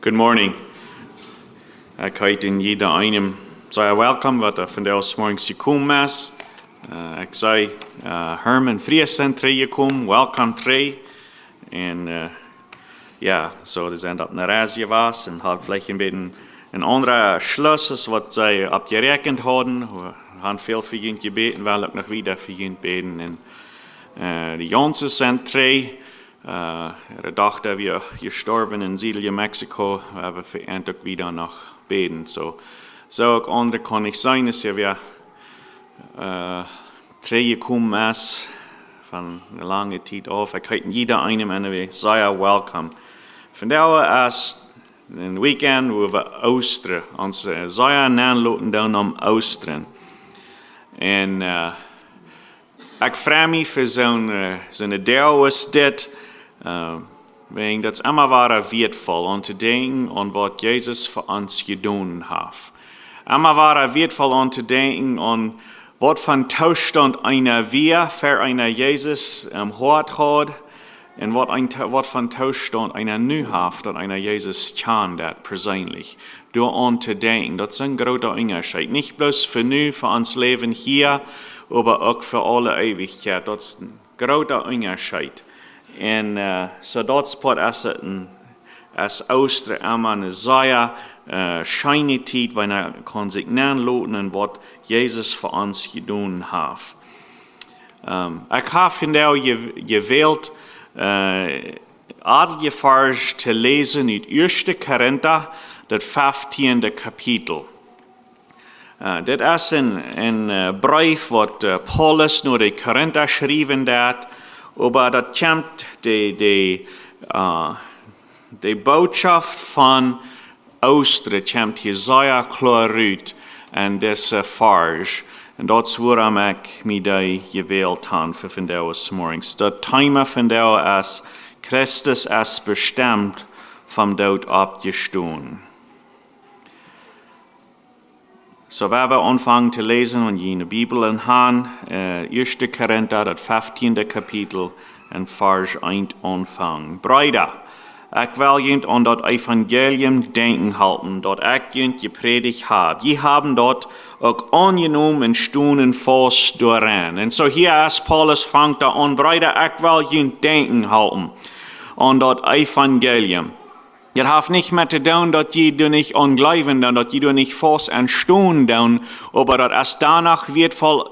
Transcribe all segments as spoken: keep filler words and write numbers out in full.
Good morning. Ekj heet en jieda eenem sea welkom, waut doa vondoag zemorjes jekomen es. Äh, ekj see, äh, Herman Fries sent trigjjekomen. Welkom trigj. Un, äh, jo, soo, dee sent opp eene Reis jewast un hauden veleicht een bät een aundren Schluss aus waut see opp jeräakjent hauden. Wie haben väl fa junt jebät, well uk noch wieda fa junt bäden. Un, äh, de Jonses sent trigj. Äh, äare Dochta wia jestorwen en Siedel, Mexiko. Wie haben fa an uk wieda noch bäden. Soo, soo uk aundre kaun ekj seenen, aus hee wia, äh, trigjjekomen es von eene lange Tiet auf. Ekj heet en jieda eenem anyway sea welkom. Vondoag es een Weekend, wua wie Oostren, ons, äh, sea nenloten doonen om Oostren. Un, äh, ekj frei mie fa soon, äh, soon Deel aus dit, äh, wäajen daut es emma wada wieetvoll aun to denkjen aun waut Jesus fa ons jedonen haft. Emma wada wieetvoll aun to denkjen aun waut fa een Toostaunt eena wia, ver eena Jesus em Hoat haud, un waut een To-, waut fa een Toostaunt eena nu haft, daut eena Jesus kjant perseenlich. Doaraun to denkjen, daut es een groota Unjascheet. Nich bloos fa nu, fa ons Läwen hia, oba uk fa aule Eewichkjeit. Daut es een groota Unjascheet. Un, äh, soo daut es waut es et een, es Oostren emma eene sea, äh, scheene Tiet, wan eena kaun sikj nenloten enn waut Jesus fa ons jedonen haft. Ähm, ekj hab vondoag je-, jewält, äh, eenje Varsch to läsen ut Ieeschte Korinta, daut feftiende Kapitel. Äh, dit es een, een, äh, Breef waut, äh, Paulus no de Korinta schriewen deed, oba daut kjemt de, de, äh, de Botschaft von Oostren kjemt hia sea kloa rut enn dise Varsch. Un daut es wuarom ekj mie dee jewält hab fa vondoag zemorjes. Daut Thema vondoag es: Christus es bestemt vom Doot oppjestonen. Soo, wie woaren aunfangen to läsen, wan jie june Bibel haben, äh, Ieeschte Korinta, daut feftiende Kapitel, enn Varsch eent aunfangen. Breeda, ekj well junt aun daut Evangelium denkjen halpen, daut ekj junt jeprädicht hab. Jie haben daut uk aunjenomen un stonen faust doaraun. Un soo hia es Paulus fangt doa aun: Breeda, ekj well junt denkjen halpen aun daut Evangelium. Daut haft nich met to doonen daut jie doa nich aun jleewen doonen, daut jie doa nich faust aun stonen doonen, oba daut es doano wieetvoll,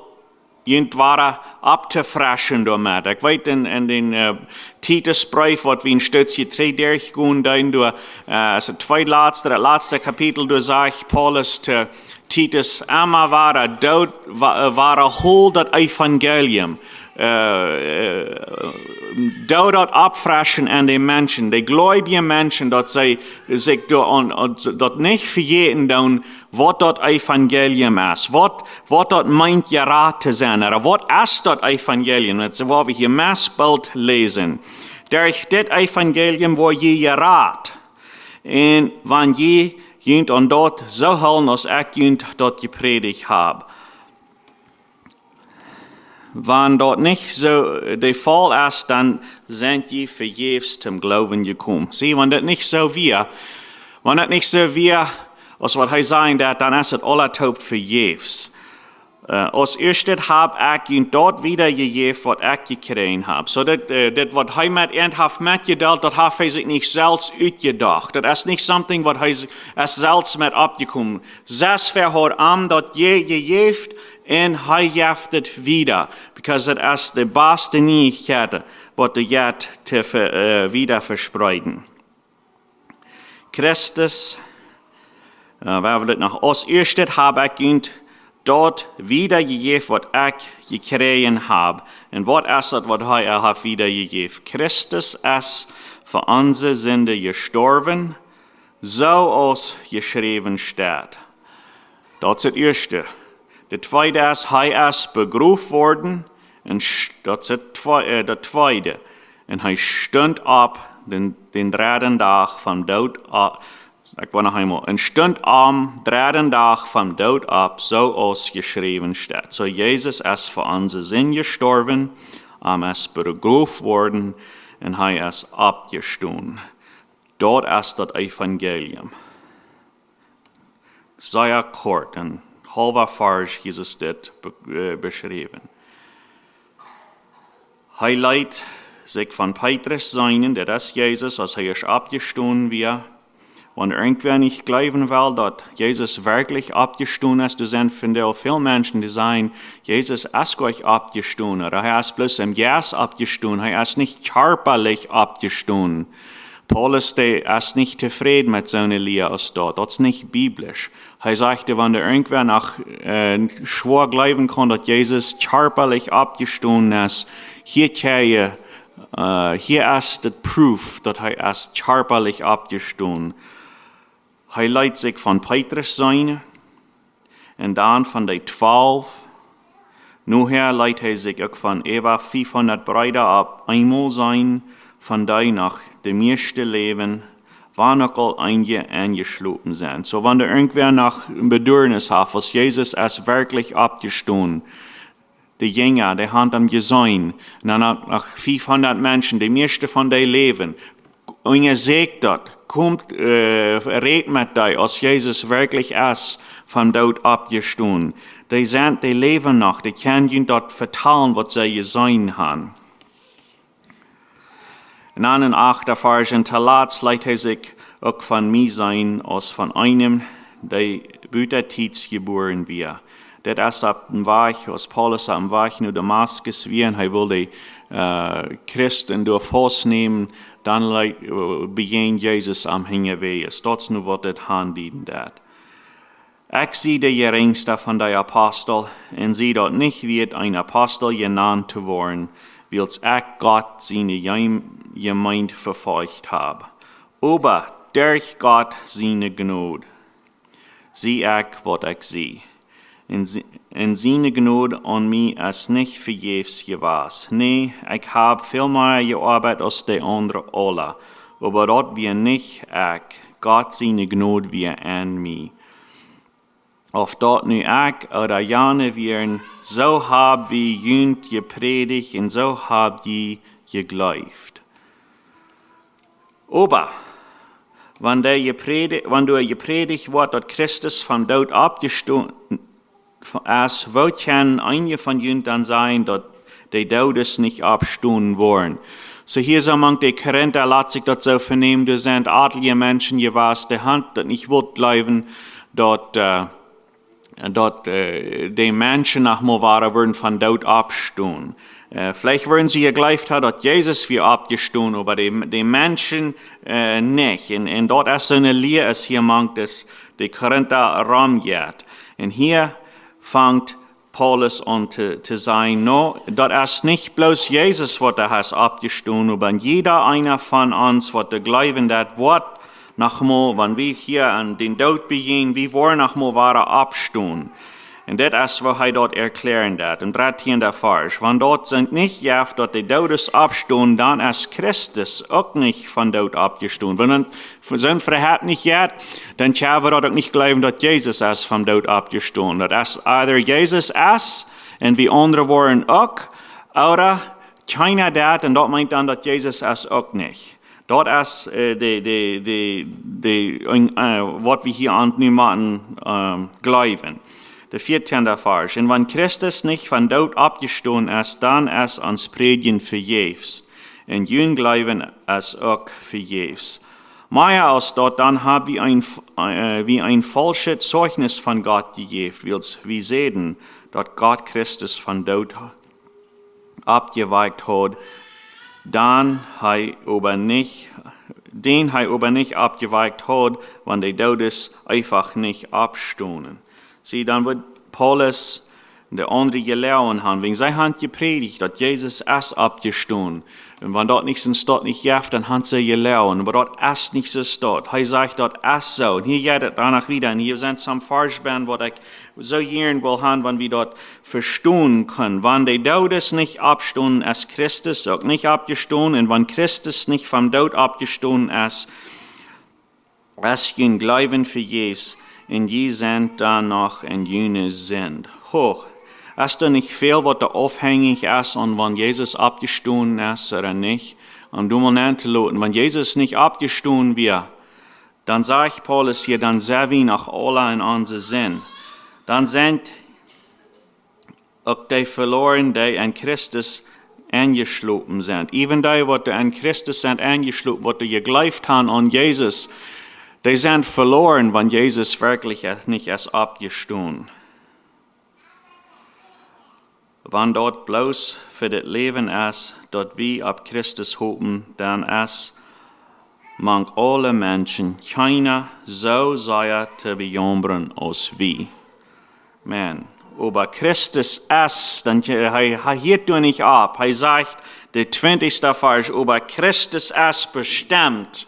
junt wada opptofreschen doamet. Ekj weet enn, enn dän, äh, Titusbreef, waut wie een Stootje trigj derchjegonen deeden, doa, äh, es daut tweede latste, daut latste Kapitel, doa sajcht Paulus to Titus emma wada: Doot, wa-, äh, wadahol daut Evangelium. Äh, äh, doo daut oppfreschen aun de Menschen, de gleubje Menschen, daut see sikj doa aun, aun, daut nich vejäten doonen, waut daut Evangelium es, waut, waut daut meent, jerat to sennen, ooda waut es daut Evangelium? Daut es waut wie hia meist boolt läsen. Derch dit Evangelium woa jie jerat. Un wan jie junt aun daut soo hoolen aus ekj junt daut jeprädicht hab. Wan daut nich soo de Faul es, dan sent jie vejäfs toom Gloowen jekomen. See, wan daut nich soo wia, wan daut nich soo wia, aus waut hee sajen deed, dan es et aulatoop vejäfs. Äh, aus ieeschtet hab ekj junt daut wiedajejäft, waut ekj jekjräajen hab. Soo daut, äh, dit, waut hee met an haft metjedeelt, daut haft hee sikj nich selfst utjedocht. Daut es nich something, waut hee s-, es selfst met oppjekomen. Sest wäa haud am daut je-, jejäft, un hee jeft et wieda, because daut es de baste Nieichkjeit, waut doa jeit to ve-, äh, wieda vespreeden. Christus, äh, wie haben dit noch: Aus ieeschtet hab ekj junt daut wiedajejäft, waut ekj jekjräajen hab. Un waut es daut, waut hee haft wiedajejäft? Christus es fa onse Sinden jestorwen, soo aus jeschräwen steit. Daut es daut ieeschte. Daut tweede es, hee es begroft worden, un st-, daut es daut twe-, äh, daut tweede. Un hee stunt opp dän, dän dredden Dach vom Doot opp. Ekj woa noch eemol. Un stunt aum dredden Dach vom Doot opp, soo aus jeschräwen steit. Soo, Jesus es fa onse Sind jestorwen, hee es begroft worden, un hee es oppjestonen. Daut es daut Evangelium. Sea kort, een haulwa Varsch, Jesus dit be- äh, beschräwen. Hee leet sikj von Petrus seenen, daut es Jesus, aus hee es oppjestonen wia. Wan irjentwäa nich jleewen well, daut Jesus werkjlich oppjestonen es, doa sent vondoag väl Menschen, dee sajen, Jesus es goanich oppjestonen, ooda hee es bloos em Jeist oppjestonen, hee es nich kjarpalich oppjestonen. Paulus, dee es nich tofräd met soone Lia aus daut. Daut es nich biblisch. Hee sajcht, wan doa irjentwäa noch äh, schwoa jleewen kaun, daut Jesus kjarpalich oppjestonen es, hia kjrie, äh, hia es daut Proof, daut hee es kjarpalich oppjestonen. Hee leet sikj von Petrus seenen un dan von de twalf. Nohäa leet hee sikj uk von äwa fiefhundat Breeda opp eemol seenen, von dee noch de mieeschte läwen, wan uk aul eenje enjeschlopen sent. Soo, wan doa irjentwäa noch een Beduanis haft, aus Jesus es werkjlich oppjestonen, de Jinja, dee han am jeseenen, un dan noch, noch fiefhundat Menschen, de mieeschte von dee läwen, unjasieekjt daut, komt, äh, rät met dee, aus Jesus werkjlich es vom Doot oppjestonen. Dee sent, dee läwen noch, dee kjennen junt daut vetalen, waut see jeseenen han. Un dan een achten Varsch, un toolatst leet hee sikj uk von mie seenen, aus von eenem, dee butatiets jebuaren wia. Dit es opp dän Wajch, aus Paulus opp dän Wajch no Damaskus wia, un hee wull de äh, Christen doa faustnämen, dan leet, äh, bejäajent Jesus am hinjawäajes. Daut es nu, waut dit aundieden deit. Ekj sie de jerinjsta von de Apostel, un sie daut nich wieet, een Apostel jenant to woaren, wiels ekj Gott siene Jem- Jemeent vefolcht hab. Oba derch Gott siene Jnod sie ekj, waut ekj sie. Un si- un siene Jnod aun mie es nich vejäfs jewast. Nä, ekj hab väl mea jeoabeit aus de aundre aula. Oba daut wia nich ekj, Gott siene Jnod wia aun mie. Auf daut nu ekj ooda jane wieren, soo hab wie junt jeprädicht un soo hab jie jejleeft. Oba, wan doa jeprädi- wan doa jeprädicht woat, daut Christus vom Doot oppjestonen es, woo kjennen eenje von junt dan sajen, daut de Doodes nich oppstonen woaren? Soo hia soo mank de Korinta lat sikj daut soo venämen, doa sent atelje Menschen jewast, dee han daut nich wullt jleewen, daut, äh, daut, äh, de Menschen noch mol wada wudden vom Doot oppstonen. Äh, veleicht wudden see jejleeft haben, daut Jesus wia oppjestonen, oba de, de Menschen, äh, nich. Un, un daut es soone Lia, aus hia mank de, de Korinta romjeit. Un hia fangt Paulus aun to, to sajen, no, daut es nich bloos Jesus, waut doa es oppjestonen, oba jieda eena von ons, waut doa jleewen deit, woat noch mol, wan wie hia aun dän Doot bejäajnen, wie woaren noch mol wada oppstonen. Un dit es, woo hee daut erkjlären deit. Em dartieenden Varsch. Wan daut sent nich jeft, daut de Doodes oppstonen, dan es Christus uk nich vom Doot oppjestonen. Wan daut soon Verhält nich jeft, dan kjenn wie daut uk nich jleewen, daut Jesus es vom Doot oppjestonen. Daut es either Jesus es, un wie aundre woaren uk, ooda kjeena deit, un daut meent dan, daut Jesus es uk nich. Daut es, äh, de, de, de, de, äh, waut wie hia aun nu motten, ähm, jleewen. De vieetieende Varsch. Un wan Christus nich vom Doot oppjestonen es, dan es ons Prädjen vejäfs. Un jun Jleewen es uk vejäfs. Mea aus daut, dan hab wie een, äh, wie een faulschet Zeichnis von Gott jejäft, wiels wie säden, daut Gott Christus vom Doot oppjewakjt haud, dan hee oba nich, dän hee oba nich oppjewakjt haud, wan de Doodes eefach nich oppstonen. See, dan wudd Paulus de aundre jeloagen haben, wäajen see han jeprädicht, daut Jesus es oppjestonen. Un wan daut nich, wan daut nich jeft, dan han see jeloagen. Oba daut es nich soo, daut. Hee sajcht, daut es soo. Un hia jeit et doano wieda. Un hia sent some Varsch bie, waut ekj soo jieren well haben, wan wie daut vestonen kjennen. Wan de Doodes nich oppstonen, es Christus uk nich oppjestonen. Un wan Christus nich vom Doot oppjestonen es, es jun Jleewen vejäfs, un jie sent dan noch en june Sind. Ho, es doa nich väl, waut doa aufhenjich es aun, wan Jesus oppjestonen es ooda nich? om doa mol nenn to loten. Wan Jesus nich oppjestonen wia, dan sajcht Paulus hia, dan sent wie noch aula en onse Sind. Dan sent uk dee veloaren, dee en Christus enjeschlopen sent. Even dee, waut en Christus sent enjeschlopen, waut jejleeft han aun Jesus, dee sent veloaren, wan Jesus werkjlich es, nich es oppjestonen. Wan daut bloos fa dit Läwen es, daut wie opp Christus hopen, dan es mank aule Menschen kjeena soo sea to bejaumren aus wie. Man, oba Christus es, dan, hee, hee hieet doa nich opp. Hee sajcht, de twintichste Varsch, oba Christus es bestemt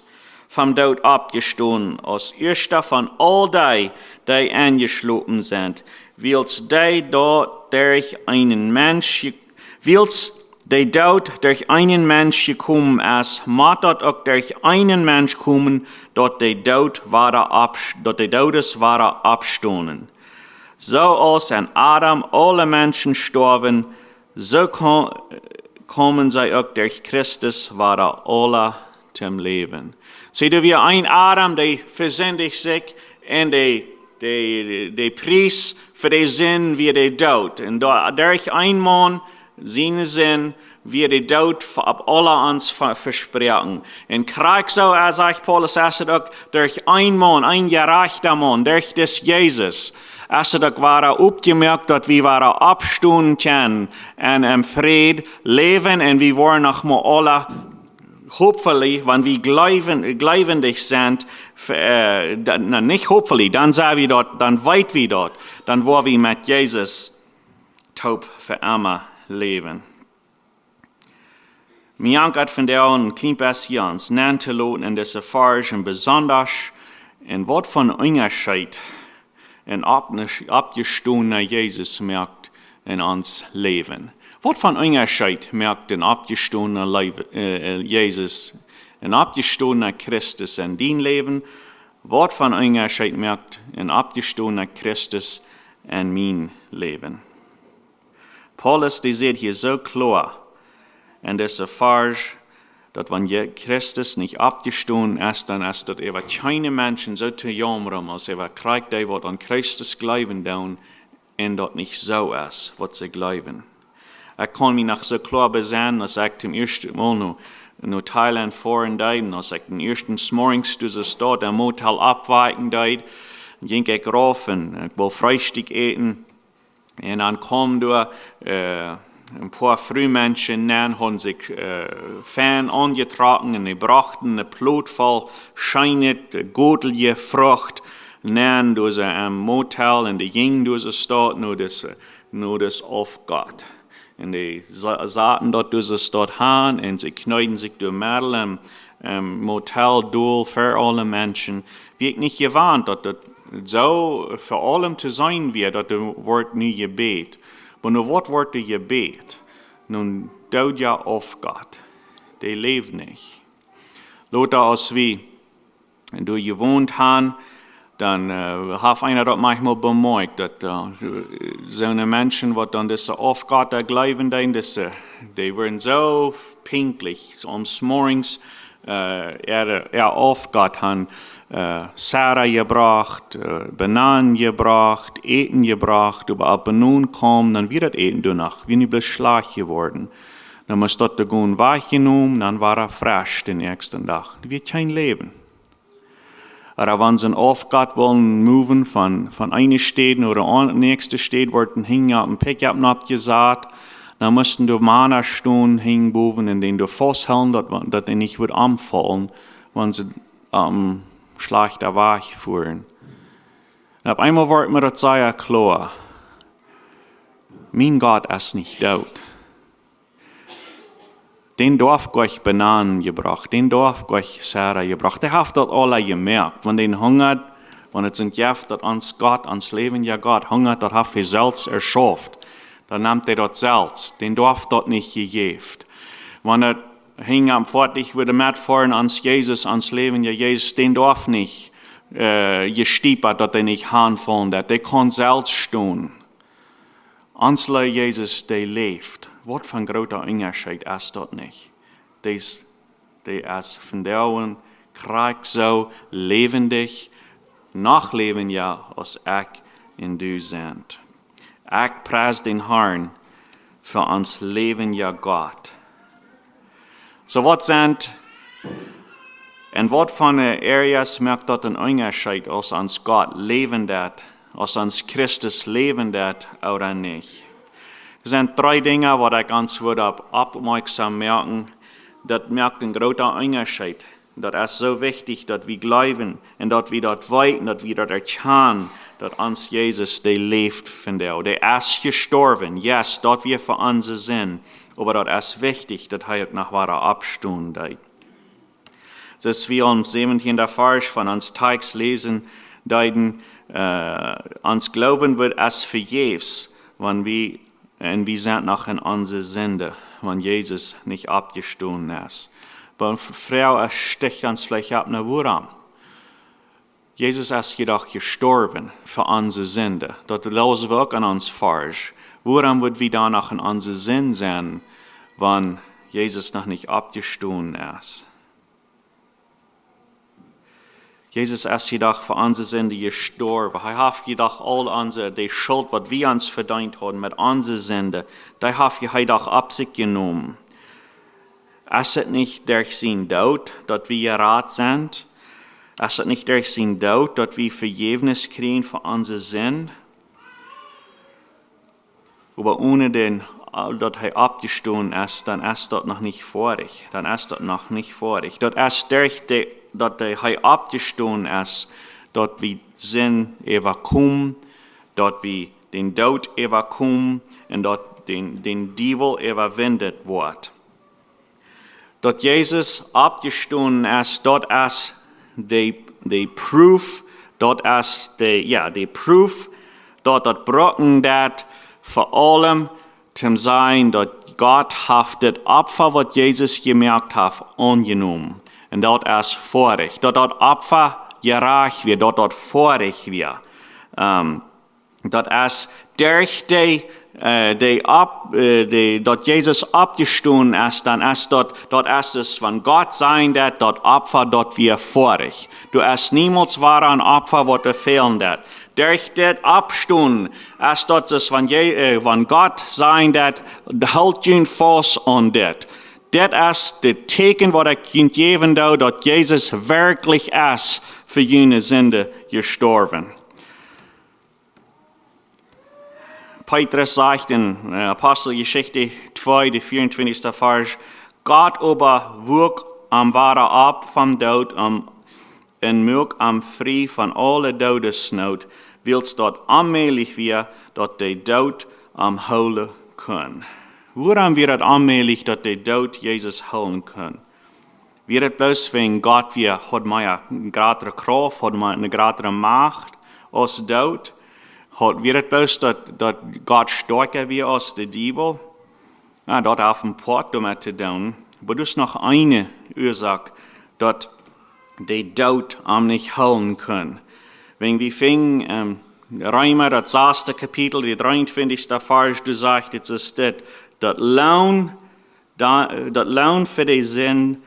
vom Doot oppjestonen, aus ieeschta von aul dee, dee enjeschlopen sent. Wiels dee Doot derch eenen Mensch, wiels dee Doot derch eenen Mensch jekomen es, mott daut uk derch eenen Mensch komen, daut de Doot wada opp-, daut de Doodes wada oppstonen. Soo aus en Adam aule Menschen stoawen, soo ko-, komen see uk derch Christus wada aula toom Läwen. See, doa wia een Adam, dee vesindicht sikj, un de, de, de Pries fa de Sind wia de Doot. Un doa, derch een Maun siene Sind wia de Doot fa, opp aula ons ve-, vesproaken. Un krakjt soo, aus sajcht Paulus, es et uk derch een Maun, een jerajchta Maun, derch dis Jesus, es et uk wada oppjemoakt, daut wie wada oppstonen kjennen un em Fräd läwen un wie woaren noch mol aula, hopefully, wan wie jleewen-, jleewendich sent, f-, äh, da-, na, nich hopefully, dan sent wie doa, dan weet wie doa, dan woa wie met Jesus toop fa emma läwen. Mie jankat vondoag een kjlien bät ons nenn to loten en dise Varsch un besondasch, un waut fa een Unjascheet een opp-, oppjestonen Jesus moakt en ons Läwen. Waut fa een Unjascheet moakt een oppjestonen Läw-, äh, äh, Jesus, een oppjestonen Christus en dien Läwen? Waut fa een Unjascheet moakt een oppjestonen Christus en mien Läwen? Paulus, dee sajcht hia soo kloa en dise Varsch, daut wan Je-, Christus nich oppjestonen es, dan es daut äwa kjeene Menschen soo to jaumren, aus äwa krakjt dee, waut aun Christus jleewen doonen, un daut nich soo es, waut see jleewen. Ekj kaun mie noch soo kloa besennen, aus ekj toom ieeschten Mol no, no Thailand foaren deed, un aus ekj dän ieeschten Morjes doa soo steit em Motel oppwaken deed, jinkj ekj rauf un ekj wull Freestikj äten. Un dan kjeemen doa, äh, een poa Frumenschen nenn, hauden sikj, äh, fein aunjetrocken un dee brochten ne Plot voll scheenet, äh, godelje Frucht nenn, doa see em Motel un dee jinjen doa soo steit, no dis, no dis Aufgott. Un dee sa-, saten doa doa soo steit han un see kjneeden sikj doa medden em, em Motel dol ver aule Menschen. Wia ekj nich jewant, daut daut soo ver aulem to seenen wia, daut doa wort nu jebät. Oba nu waut wort doa jebät? Nu, doa wia Aufgott. Dee läwd nich. Lota, aus wie doa jewont han, dan, äh, haft eena daut maunchmol bemoakjt, daut, äh, soone Menschen, waut dan dise Aufgotta jleewen deeden, dise, dee wieren soo pinkjlich, soo aum Morjes, äh, äa, äa Aufgott han, äh, Sara jebrocht, äh, Bananen jebrocht, Äten jebrocht, oba wan Bananen kjeemen, dan wia daut Äten doano, wia nich bloos schlajcht jeworden. Dan must daut doa gonen wajchjenomen, dan wia et fresch dän näakjsten Dach. Doa wia kjeen Läwen. Ooda wan see een Aufgott wullen moven von, von eene Städ no de an-, näakjste Städ, worden hinjen opp een Pickup nopp jesat, dan musten doa Mana stonen hinjen bowen un dän doa fausthoolen, daut wa-, daut dee nich wudd omfaulen, wan see opp een schlajchta Wajch fuaren. Un opp eemol wort mie daut sea kloa. Mien Gott es nich doot. Dän doaf ekj Bananen jebrocht, dän doaf ekj Sara jebrocht. Dee haft daut aula jemoakt. Wan dee hungat, wan et soont jeft, daut ons Gott, ons läwendja Gott hungat, daut haft hee selfst erschauft. Dan nemt hee daut selfst. Dän doaf daut nich jejäft. Wan et hinjen am foadich wudd metfoaren, ons Jesus, ons läwendja Jesus, dän doaf nich, äh, jestiepat, daut dee nich hanfaulen, daut dee kaun selfst stonen. Ons Herr Jesus, dee läft. Waut fa een groota Unjascheet es daut nich? Dee es Dee es vondoag krakjt soo läwendich, noch läwendja aus ekj un du sent. Ekj pries dän Harn fa ons läwendja Gott. Soo waut sent, enn waut fa areas moakt daut een Unjascheet, aus ons Gott läwen deit, aus ons Christus läwen deit, ooda nich? Doa sent dree Dinja waut ekj ons wudd opp oppmoakjsom moaken. Daut moakt een groota Unjascheet. Daut es soo wichtich daut wie jleewen un daut wie daut weeten, daut wie daut erkjanen, daut ons Jesus, dee läft vondoag. Dee es jestorwen, yes, daut wia fa onse Sind, oba daut es wichtich daut hee uk noch wada oppstonen deed. Soo aus wie em säwentieenden Varsch von ons Tekjst läsen deeden, äh, ons Gloowen woat es vejäfs, wan wie, un wie sent noch enn onse Sind, wan Jesus nich oppjestonen es. Oba eene Froag, äh, sticht ons veleicht opp, na, wuarom? Jesus es jedoch jestorwen fa onse Sind. Daut läsen wie uk enn ons Varsch. Wuarom woat wie dan noch enn onse Sind sennen, wan Jesus noch nich oppjestonen es? Jesus es jedoch fa onse Sind jestorwen. Hee haft jedoch aul onse, dee Schult, waut wie ons vedeent hauden met onse Sind, dee haft hee doch opp sikj jenomen. Es et nich derch sienen Doot, daut wie jerat sent? Es et nich derch sienen Doot, daut wie Vejäfnis kjrieen fa onse Sind? Oba one dän, äh, daut hee oppjestonen es, dan es daut noch nich foadich. Dan es daut noch nich foadich. Daut es derch dee, daut dee, hee oppjestonen es, daut wie Sind äwakomen, daut wie dän Doot äwakomen un daut dän, dän Diewel äwawinjen woat. Daut Jesus oppjestonen es, daut es de, de Proof, daut es de, jo, de Proof, daut daut brucken deit fa aulem, toom sajen, daut Gott haft dit Opfa, waut Jesus jemoakt haft, aunjenomen. Un daut es foadich. Daut daut Opfa jerajcht wia, daut daut foadich wia. Ähm, Daut es derch dee, äh, dee opp-, äh, dee, daut Jesus oppjestonen es, dan es daut, daut es dus wan Gott sajen deit, daut Opfa, daut wia foadich. Doa es niemols wada een Opfa, waut doa fälen deit. Derch dit Oppstonen es daut dus wan Je-, äh, wan Gott sajen deit, hoolt junt faust aun dit. Dit es daut Tieekjen, waut ekj junt jäwen doo, daut Jesus werkjlich es fa june Sind jestorwen. Petrus sajcht enn, äh, Aposteljeschicht twee, de vieauntwintichste Varsch: Gott oba wuak am wada opp vom Doot, am, un muak am frie von aule Doodesnoot, wiels daut onmäajlich wia, daut de Doot am hoolen kunn. Wuarom wia daut onmäajlich, daut de Doot Jesus hoolen kunn? Wia daut bloos wäajen Gott wia, haud mea, ne jratre Krauft, haud mea, ne jratre Macht aus Doot? Haud, wia daut bloos daut, daut Gott stoakja wia aus de Diewel? Na, daut haft een Poat doamet to doonen. Oba doa es noch eene Uasoak, daut de Doot am nich hoolen kunn. Wan wie finjen, ähm, Reema, daut sasste Kapitel, de dreeuntwintichste Varsch, doa sajcht et, es dit, daut Loon, da-, daut Loon fa de Sind,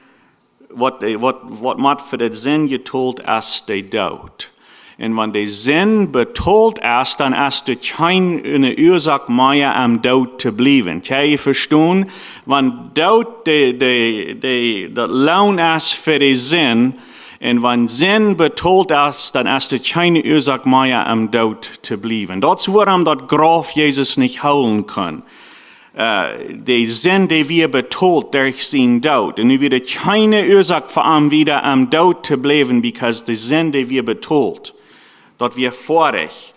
waut de, waut, waut mott fa de Sind jetolt, es de Doot. Un wan de Sind betolt es, dan es doa kjeene Uasoak mea aum Doot to bliewen. Kjenn jie vestonen? Wan Doot de, de, de, daut Loon es fa de Sind, un wan Sind betolt es, dan es doa kjeene Uasoak mea aum Doot to bliewen. Daut es wuarom daut Grauf Jesus nich hoolen kunn. Äh, de Sind, dee wia betolt derch sienen Doot. Un nu wia kjeene Uasoak fa am wada aum Doot to bliewen, because de Sind, dee wia betolt. Daut wia foadich.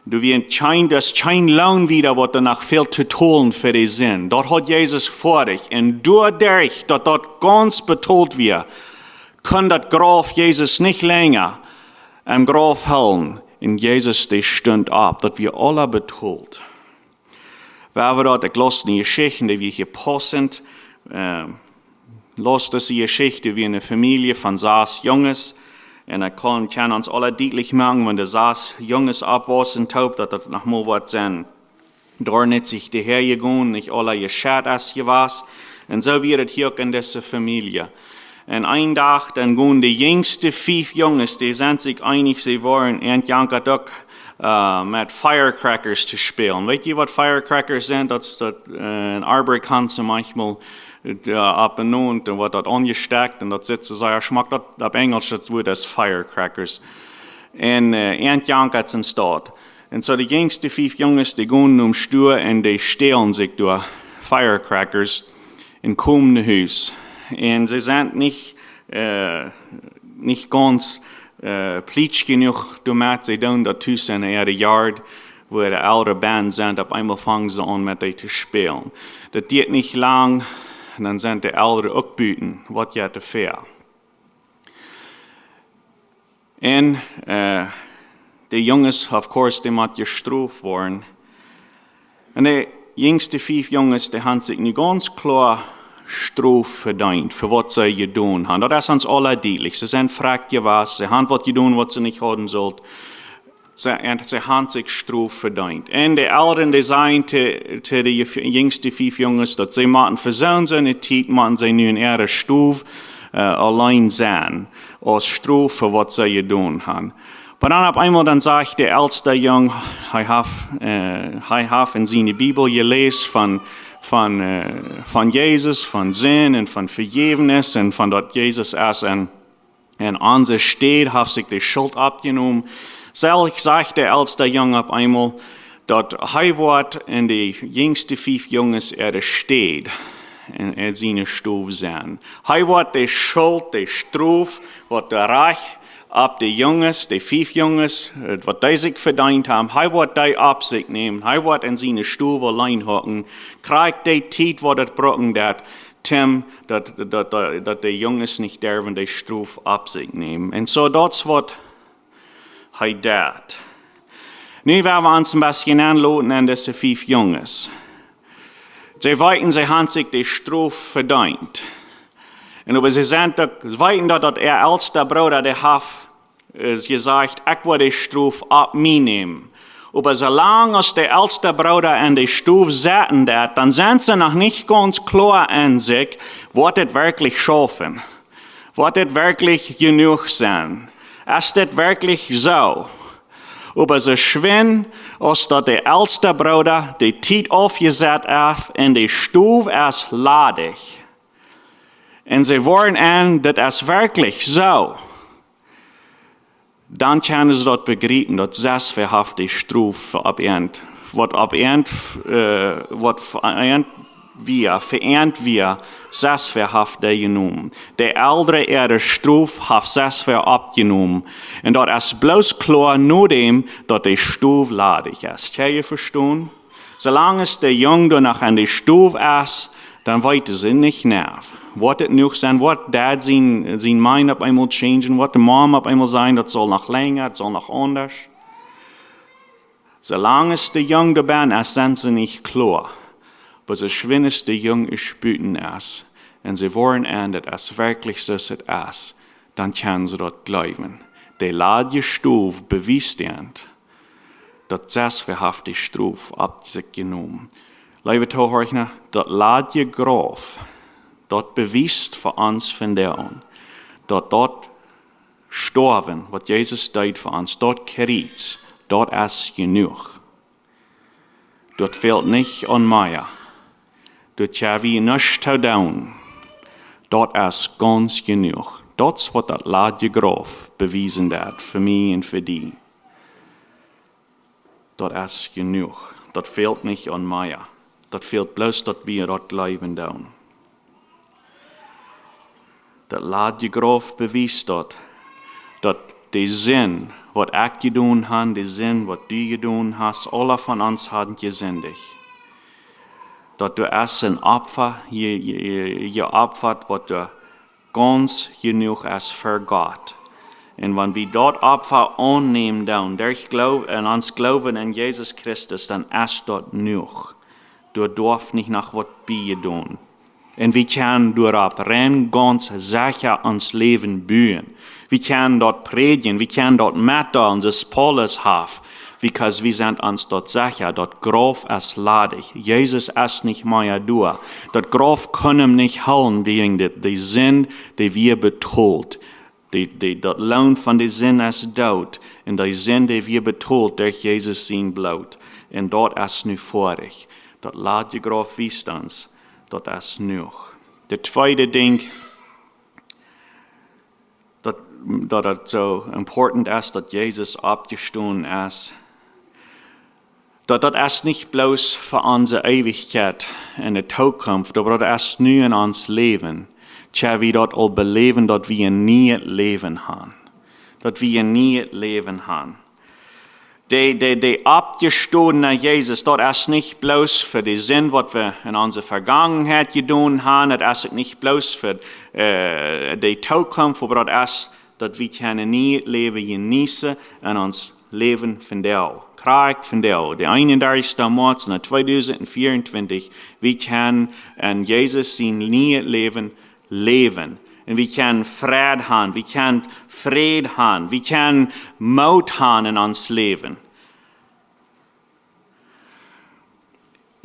Doa wia kjeen, daut es kjeen Loon wada, waut doa noch fält to tolen fa de Sind. Daut haud Jesus foadich. Un doaderch, daut daut gaunz betolt wia, kunn daut Grauf Jesus nich lenja aum Grauf hoolen. Un Jesus, dee stunt opp. Daut wia aula betolt. Wie wellen daut, ekj laus ne Jeschicht, dee wia hia paussent, äh, laus dise Jeschicht, wia ne Famielje von sas Junges. Un ekj kaun, kaun ons aula dietlich moaken, wan de sas Junges oppwausen toop, daut daut noch mol waut sent. Doa nich sikj de Häa jegonen, nich aula jescheit es jewast. Un soo wia et hia uk enn dise Famielje. Un een Dach dan gonen de jinjste fief Junges, dee sent sikj eenich, see woaren, un jankat uk, äh, met Firecrackers to spälen. Weet jie waut Firecrackers sent? Daut es daut, äh, en Arbor kaun see maunchmol, äh, opp en Nont un woat daut aunjestekjt un daut sitt soo sea schmock. Daut, opp Enjelsch daut Wuat es Firecrackers. Un, äh, un jankat sent daut. Un soo de jinjste fief Junges, dee gonen nom Stua un dee stälen sikj doa Firecrackers un komen no Hus. Un see sent nich, äh, nich gaunz, äh, plietsch jenuach doamet, see doonen daut tus en äare Yard, wua de Elren bennen sent, opp eemol fangen see aun met dee to spälen. Daut diat nich lang, un dan sent de Elren uk buten, waut jeit doa väa. Un, äh, de Junges, of course, dee motten jestroft woaren. Un de jinjste fief Junges, dee han sikj nu gaunz kloa Strof vedeent fa waut see jedonen han. Daut es ons aula dietlich. See sent frakj jewast, see han waut jedonen waut see nich hauden sullt. See, un see han sikj Strof vedeent. Un de Elren, dee sajen to, to de jef-, jinjste fief Junges, daut see motten fa soone Tiet, motten see nu en äare Stow, äh, auleen sennen, aus Strof fa waut see jedonen han. Oba dan opp eemol dan sajcht de elsta Jung, hee haft, äh, hee haft en siene Bibel jeläst von, von, äh, von Jesus, von Sind un von Vejäwnis un von daut Jesus es en, en onse Städ haft sikj de Schult oppjenomen. Soo sajcht de elsta Jung opp eemol, daut hee woat en de jinjste fief Junges äare Städ en, en siene Stow sennen. Hee woat de Schult, de Strof, waut doa rajcht opp de Junges, de fief Junges, äh, waut dee sikj vedeent han, hee woat dee opp sikj nämen. Hee woat en siene Stow auleen hocken. Krakjt de Tiet waut et brucken deit, toom daut, daut, daut, daut de Junges nich derwen de Strof opp sikj nämen. Un soo daut es waut hee deit. Nu woa wie ons en bät enloten en dise fief Junges. See weeten, see han sikj de Strof vedeent. Un oba see sent uk, weeten daut, daut äa elsta Brooda, dee haft, äh, jesajcht, ekj woa de Strof opp mie nämen. Oba soo lang aus de elsta Brooda en de Stow sitten deit, dan sent see noch nich gaunz kloa en sikj, woat et werkjlich schaufen. Woat et werkjlich jenuach sennen? Es dit werkjlich soo? Oba soo schwind aus daut de elsta Brooda de Tiet aufjesat haft un de Stow es ladich, un see woaren en, daut es werkjlich soo, dan kjennen see daut bejriepen, daut sest wäa haft de Strof opp an, waut opp an, äh, waut opp an wia, opp an wia, sest wäa haft dee jenomen. De Elren äare Strof haft sest wäa oppjenomen. Un daut es bloos kloa nodäm daut de Stow ladich es. Kjenn jie vestonen? Soo lang aus de Jung doa noch en de Stow es, dan weeten see nich, na, woat et jenuach sennen, woat Dad sien, sien mind opp eemol changen, woat de Mom opp eemol sajen, daut saul noch lenja, daut saul noch aundasch. Soo lang aus de Jung doa bennen es, sent see nich kloa. Oba soo schwind aus de Jung es buten es, un see woaren en, daut es werkjlich soo aus et es, dan kjennen see daut jleewen. De ladje Stow bewiest an, daut sest wäa haft de Strof opp sikj jenomen. Leewe Tohorchna, daut ladje Grauf, daut bewiest fa ons vondoag, daut daut Stoawen, waut Jesus deed fa ons, daut Kjriez, daut es jenuach. Daut fält nich aun mea. Daut kjenn wie nuscht too doonen. Daut es gaunz jenuach. Daut es waut daut ladje Grauf bewiesen deit fa mie un fa die. Daut es jenuach. Daut fält nich aun mea. Daut fält bloos daut wie daut jleewen doonen. Daut ladje Grauf bewiest daut, daut de Sind, waut ekj jedonen hab, de Sind, waut du jedonen hast, aule von ons haben jesindicht. Daut doa es een Opfa je-, je-, jeopfat, waut doa gaunz jenuach es fa Gott. Un wan wie daut Opfa aunnämen doonen, derch Gloow-, en ons Gloowen en Jesus Christus, dan es daut jenuach. Doa darf nich noch waut bie jedonen. Un wie kjennen doaropp rein gaunz secha ons Läwen buen. Wie kjennen daut prädjen, wie kjennen daut metdeelen, soo aus Paulus haft, because wie sent ons daut secha, daut Grauf es ladich. Jesus es nich mea doa. Daut Grauf kaun am nich hoolen, wäajen de, de Sind, dee wia betolt. De, de, daut Loon von de Sind es Doot. Un de Sind, dee wia betolt derch Jesus sien Bloot. Un daut es nu foadich. Daut ladje Grauf wiest ons, daut es jenuach. De tweede Dinkj, daut, daut et soo important es, daut Jesus oppjestonen es. Daut, daut es nich bloos fa onse Eewichkjeit en de Tookunft, oba daut es nu en ons Läwen. Tja, wie daut aul beläwen, daut wie een nieet Läwen han. Daut wie een nieet Läwen han. De, de, de oppjestonen Jesus, daut es nich bloos fa de Sind, waut wie en onse Vegangenheit jedonen han. Daut es uk nich bloos fa, äh, de Tookunft, oba daut es, daut wie kjennen nieet Läwen jeneeten en ons Läwen vondoag. Krakjt vondoag, de eenundartichste Moaz en tweedusent vieauntwintich, wie kjennen en Jesus sien nieet Läwen läwen. Un wie kjennen Fräd han, wie kjennen Fräd han, wie kjennen Moot han en ons Läwen.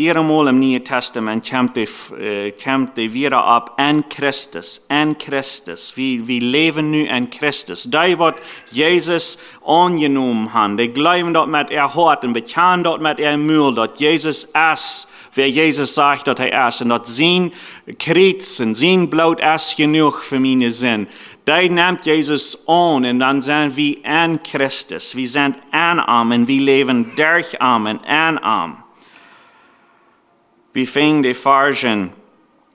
Hia emol em Nieen Tastament kjemt de, äh, kjemt de wada opp en Christus, en Christus. Wie, wie läwen nu en Christus. Dee, waut Jesus aunjenomen han, dee jleewen daut met äa Hoat un bekjanen daut met äa Mul, daut Jesus es, wäa Jesus sajcht, daut hee es. Un daut sien Kjriez un sien Bloot es jenuach fa miene Sind. Dee nemt Jesus aun un dan sent wie en Christus. Wie sent en am un wie läwen derch am un en am. Wie finjen de Varschen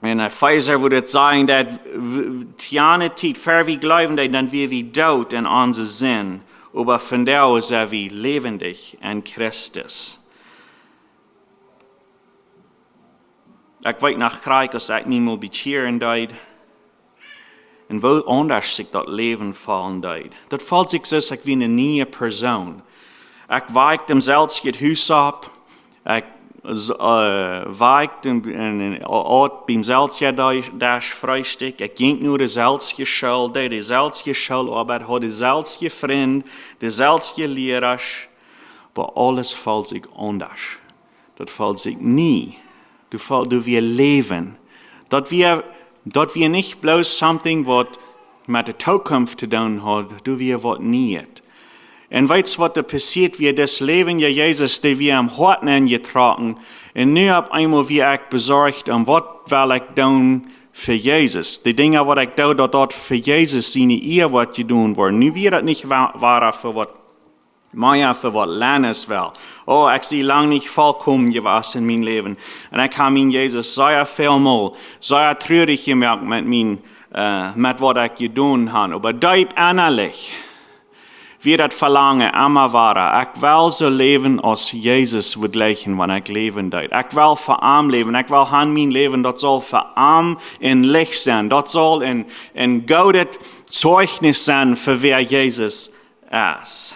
en Efeesa, wua daut sajcht, daut w-, tiane Tiet, ver wie jleewen, daut dan wia wie doot en onse Sind. Oba vondoag sent wie läwendich en Christus. Ekj weet noch krakjt, aus ekj mie mol bekjieren deed. Un woo aundasch sikj daut Läwen fellen deed. Daut felt sikj soo aus ekj wia eene niee Persoon. Ekj wakjt em selwjen Hus opp. Ekj s-, äh, wakjt em, en, en, aut biem selwjen Desch, Desch Freestikj. Ekj jinkj no de selwje School, deed de selwje Schooloabeit, haud de selwje Frind, de selwje Lierasch. Oba aules felt sikj aundasch. Daut felt sikj nie. Daut felt, daut wia Läwen. Daut wia, daut wia nich bloos something waut met de Tookunft to doonen haud, daut wia waut Nieet. Un weetst waut doa passieet? Wia daut Läwen, jo, Jesus, dee wia em Hoat nenjetrocken. Un nu opp eemol wia ekj besorcht, un waut well ekj doonen fa Jesus? De Dinja waut ekj doo, daut daut fa Jesus siene Ea woat jedonen woaren. Nu wia daut nich wa-, wada fa waut mea fa waut Lennes well. Oh, ekj sie lang nich volkomen jewast en mien Läwen. Un ekj hab mien Jesus sea väl mol, sea trurich jemoakt met mien, äh, met waut ekj jedonen hab. Oba deep ennalich wia daut Velangen emma wada. Ekj well soo läwen aus Jesus wudd jlikjen, wan ekj läwen deed. Ekj well fa am läwen. Ekj well han mien Läwen, daut saul fa am een Licht sennen. Daut saul een, een goodet Zeichnis sennen fa wäa Jesus es.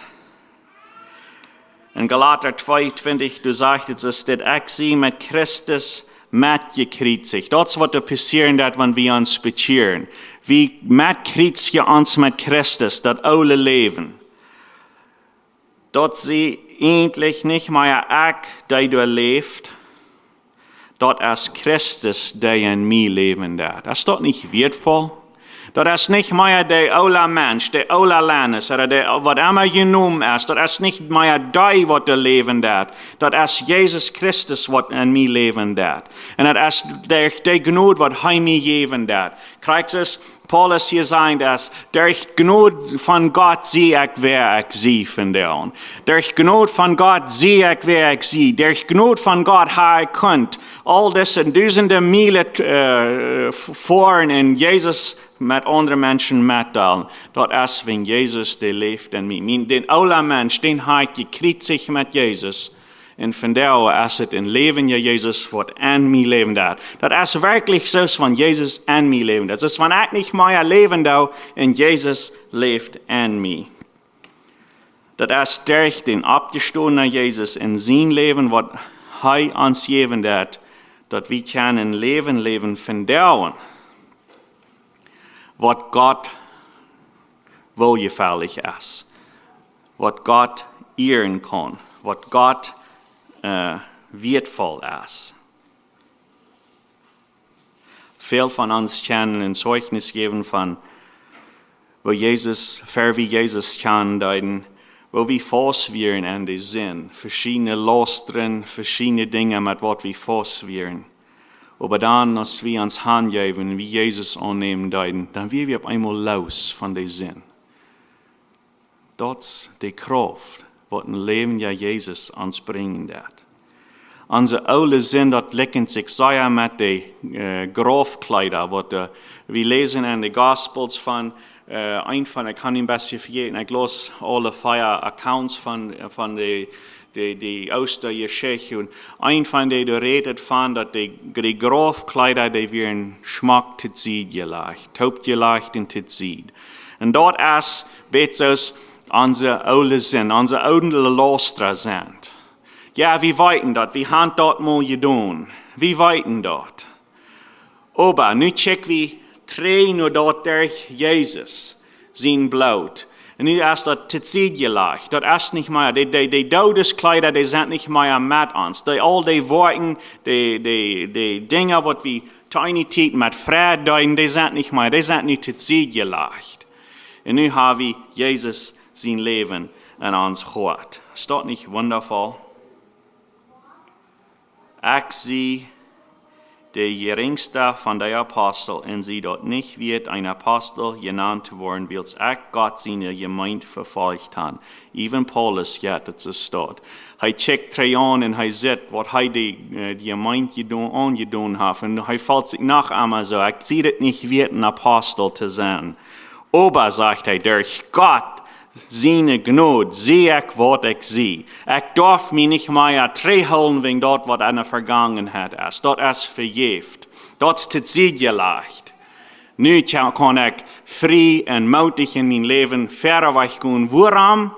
En Galata twee twintich, doa sajcht et, es dit: "Ekj sie met Christus metjekjriezicht." Daut es waut doa passieren deit, wan wie ons bekjieren. Wie metjekjriezijen ons met Christus, daut oole Läwen. Daut sie eejentlich nich mea ekj, dee doa läft, daut es Christus, dee en mie läwen deit. Es daut nich wieetvoll? Daut es nich mea de oola Mensch, de oola Lennes, ooda de, waut emma jenomen es. Daut es nich mea dee, waut doa läwen deit. Daut es Jesus Christus, waut en mie läwen deit. Un daut es derch de Jnod, waut hee mie jäwen deit. Christus Paulus hia sajcht, daut derch Jnod von Gott sie ekj, wäa ekj sie vondoag. Derch Jnod von Gott sie ekj, wäa ekj sie. Derch Jnod von Gott hab ekj kunt aul dise dusende Mielen, äh, f-, foaren un Jesus met aundre Menschen metdeelen. Daut es, wan Jesus, dee läft en mie. Mien, dän oola Mensch, dän hab ekj jekjriezicht met Jesus. Un vondoag es et een Läwen, jo, Jesus, waut en mie läwen deit. Daut es werkjlich soo aus wan Jesus en mie läwen deit. Daut es, wan ekj nich mea läwen doo, un Jesus läft en mie. Daut es derch dän oppjestonen Jesus en sien Läwen, waut hee ons jäwen deit, daut wie kjennen Läwen läwen von däm, waut Gott wohlgefällich es, waut Gott ieren kaun, waut Gott äh, wieetvoll es. Väl von ons kjennen een Zeichnis jäwen von, woo Jesus, ver wie Jesus kjanen deeden, woo wie faust wieren aun de Sind, veschiedne Lostren, veschiedne Dinja, met waut wie faust wieren. Oba dan, aus wie ons hanjeewen, wie Jesus aunnämen deeden, dan wieren wie opp eemol loos von de Sind. Daut es de Krauft, waut een läwendja Jesus ons brinjen deed. Onse oole Sind, daut likjent sikj sea met de äh, Graufkjleeda, waut äh, wie läsen en de Gospels von äh, een von, ekj kaun een bät vejäten, ekj läs aule vea Accounts von, von de, de, de Oostjeschicht. Un een von dee, dee rät von, daut de, de Graufkjleeda, dee wieren schmock to Sied jelajcht, toop jelajcht un to Sied. Un daut es, weet soo aus onse oole Sind, onse oole Lostra sent. Jo, wie weeten daut, wie haben daut mol jedonen. Wie weeten daut. Oba nu kjikj wie trigj no daut derch Jesus sien Bloot. Un nu es daut to Sied jelajcht. Daut es nich mea. De, de, de Doodeskjleeda, dee sent nich mea met ons. De, aul de Woakjen, de, de, de Dinja, waut wie to eene Tiet met Freid deeden, dee sent nich mea. Dee sent nu to Sied jelajcht. Un nu ha wie Jesus sien Läwen en ons Hoat. Es daut nich wundafoll? Ekj sie de jerinjsta von de Apostel un sie daut nich wieet, een Apostel jenant to woaren, wiels ekj Gott siene Jemeent vefolcht hab. Even Paulus jeit daut soo stoakj. Hee kjikjt trigj aun un hee sitt, waut hee de, äh, de Jemeent jedo-, aunjedonen haft. Un hee feelt sikj noch emol soo, ekj sie daut nich wieet, een Apostel to sennen. Oba, sajcht hee, derch Gott siene Jnod sie ekj, waut ekj sie. Ekj darf mie nich mea trigjhoolen wäajen daut, waut enne Vegangenheit es. Daut es vejäft. Daut es to Sied jelajcht. Nu kja-, kaun ekj frie un mootich en mien Läwen wieda wajch gonen. Wuarom?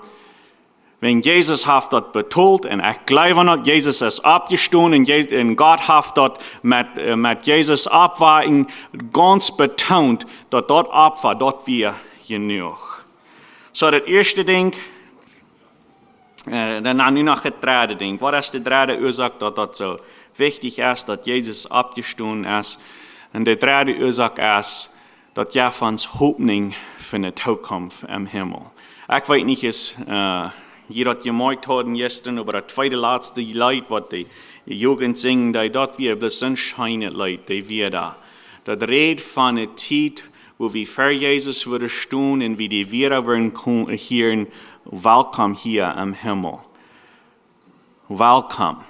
Wäajen Jesus haft daut betolt un ekj jleew aun daut. Jesus es oppjestonen un Je-, un Gott haft daut met, äh, met Jesus Oppwakjen gaunz betoont, daut daut Opfa, daut wia jenuach. Soo, daut ieeschte Dinkj, äh, dan, dan nu noch daut dredde Dinkj. Waut es de dredde Uasoak, daut daut soo wichtich es, daut Jesus oppjestonen es? Un de dredde Uasoak es, daut jeft ons Hopninj fa de Tookunft em Himmel. Ekj weet nich, aus, äh, jie daut jemoakjt hauden jistren, oba daut tweede latste Leet, waut de Jugend sinjen deed, daut wia bloos een scheenet Leet, dee wia doa. Daut rät von de Tiet, wua wie ver Jesus wudden stonen un wie dee wieda wudden ko-, hieren, welcome hia em Himmel. Welcome.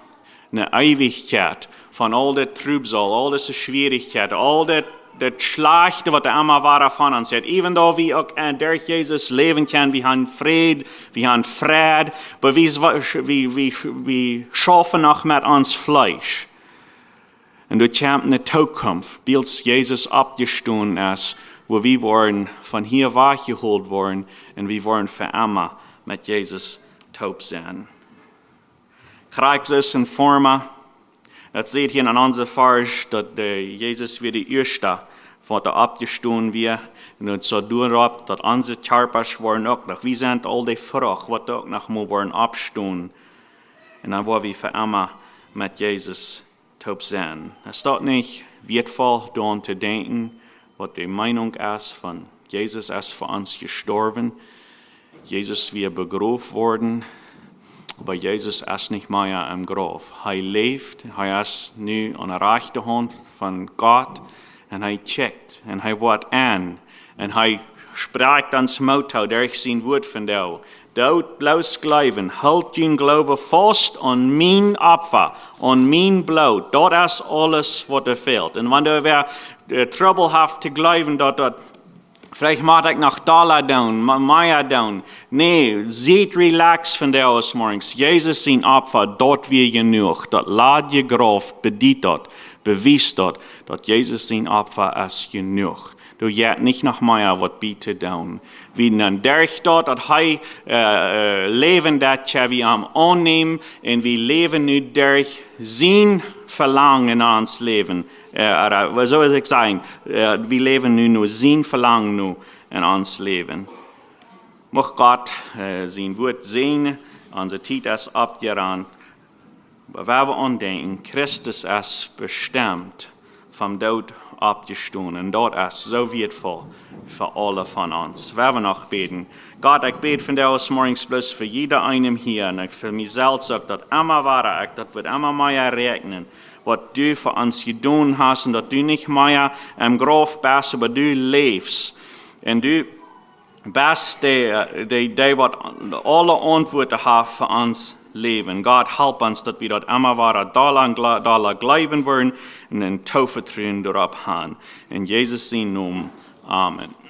Ne Eewichkjeit von aul dit Trubbel, aul dise Schwierichkjeiten, aul dit, dit Schlajchte, waut doa emma wada von ons jeit. Even though wie uk en derch Jesus läwen kjennen, wie haben Fräd, wie haben Freid, oba wie, wie, wie, wie schaufen noch met ons Fleesch. Un doa kjemt ne Tookunft, wiels Jesus oppjestonen es, wua wie woaren von hia wajchjeholt woaren un wie woaren fa emma met Jesus toop sennen. Christus in forma, daut sajcht hia en onse Varsch, daut de Jesus wia de ieeschta, waut doa oppjestonen wia. Un daut soo doaropp, daut onse Kjarpasch woaren uk noch, wie sent aul de Frucht, waut uk noch mol woaren oppstonen. Un dan woa wie fa emma met Jesus toop sennen. Es daut nich wieetvoll, doaraun to denkjen, waut de Meenunk es von Jesus es fa ons jestorwen? Jesus wia begroft worden, oba Jesus es nich mea em Grauf. Hee läft, hee es nu aun de rajchte Haunt von Gott un hee kjikjt un hee woat en un hee sprakjt ons Moot too derch sien Wuat vondoag. Doot bloos jleewen, hoolt jun Gloowen faust aun mien Opfa, aun mien Bloot. Daut es aules, waut doa fält. Un wan wäa, äh, Trubbel haft to jleewen, daut, daut veleicht mott ekj noch dolla doonen, ma-, mea doonen. Nä, siet relaxed vondoag zemorjes. Jesus sien Opfa, daut wia jenuach. Daut ladje Grauf bediet daut, bewiest daut, daut Jesus sien Opfa es jenuach. Doa jeit nich noch mea waut bie to doonen. Wie dan derch daut, daut hee, äh, äh, läwen deit, kjenn wie am aunnämen un wie läwen nu derch sien Velangen en ons Läwen. Äh, ooda, soo aus ekj säd, äh, wie läwen nu no sien Velangen nu en ons Läwen. Mucht Gott, äh, sien Wuat säajnen, onse Tiet es oppjerant. Oba wie woaren aundenkjen, Christus es bestemt vom Doot oppjestonen. Un daut es soo wieetvoll fa aule von ons. Wie woaren noch bäden. Gott, ekj bäd vondoag zemorjes bloos fa jieda eenem hia. Un ekj fa mie selfst uk, daut emma wada, ekj daut wudd emma mea räakjnen, waut du fa ons jedonen hast un daut du nich mea em Grauf best, oba du läfst. Un du best dee, äh, dee, dee waut aule Auntwuaten haft fa ons Läwen. Gott, help ons, daut wie daut emma wada dolla un gla-, dolla jleewen woaren un en Toovetruen doaropp han. En Jesus sien Nomen. Amen.